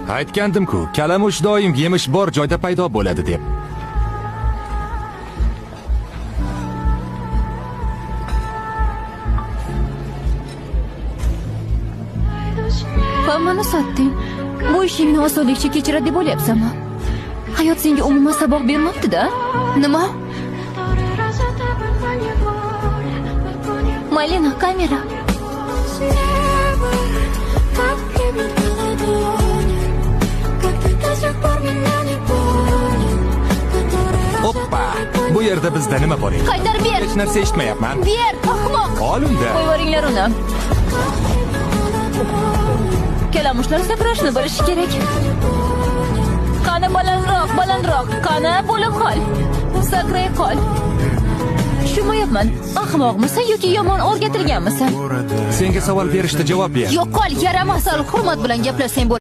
Aytgandim-ku, kalamush doim yemish bor joyda paydo bo'ladi deb. Hammani sotding. Bu ishingni osonlikcha kechiradi deb o'ylayapsanmi? Hayot senga umuman saboq bermabdi-da. Nima? Malina, kamera. Oppa! Bu yerda bizda nima bor ekan? Qaytarib ber. Hech narsa eshitmayapman. Ber, ahmoq. Ol unda. Qo'yvoringlar uni. Kalamushlar sakrashni bilishi kerak. Qani balandroq, balandroq. Qani bo'lib qol. Sakray qol. Tushunmayapman. Ahmoqmisan yoki yomon o'rgatilganmisan? Senga savol berishda javob ber. Yo'qol, yaramas. Sal hurmat bilan gaplashsang bo'ladi.